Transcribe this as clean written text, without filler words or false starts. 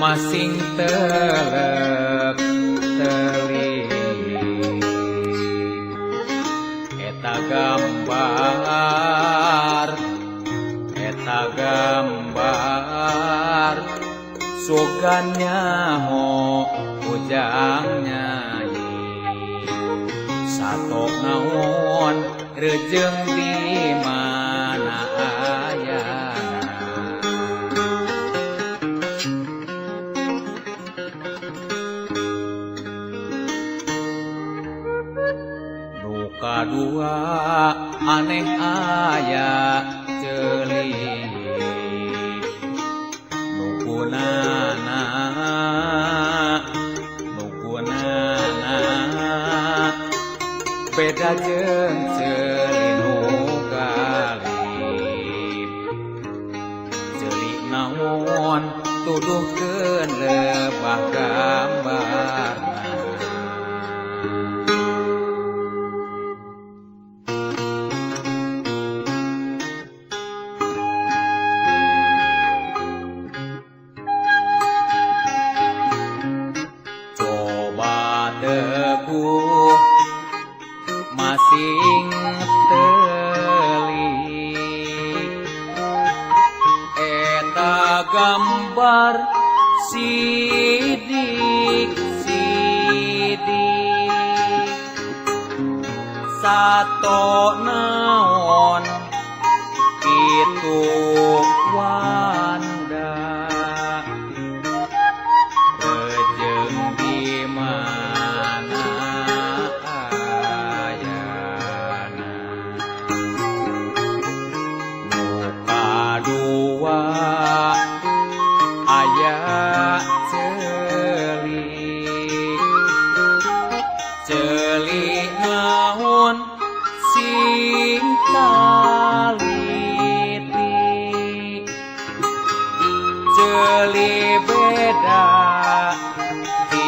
Masing telek telik eta gambar eta gambar sugan nyaho ujang nyai sato naon rejeng di mana ayana. Duka dua aneh aya ceuli nukunana nukunana beda jeung ceuli nu galib ceuli naon tuduhkeun lebah gambarna. Teguh masing telik eta gambar sidik sidik sato naon kitu wanda rejeng di mana ayana. Nu kadua aya ceuli ceuli naon sing taliti ceuli beda ti.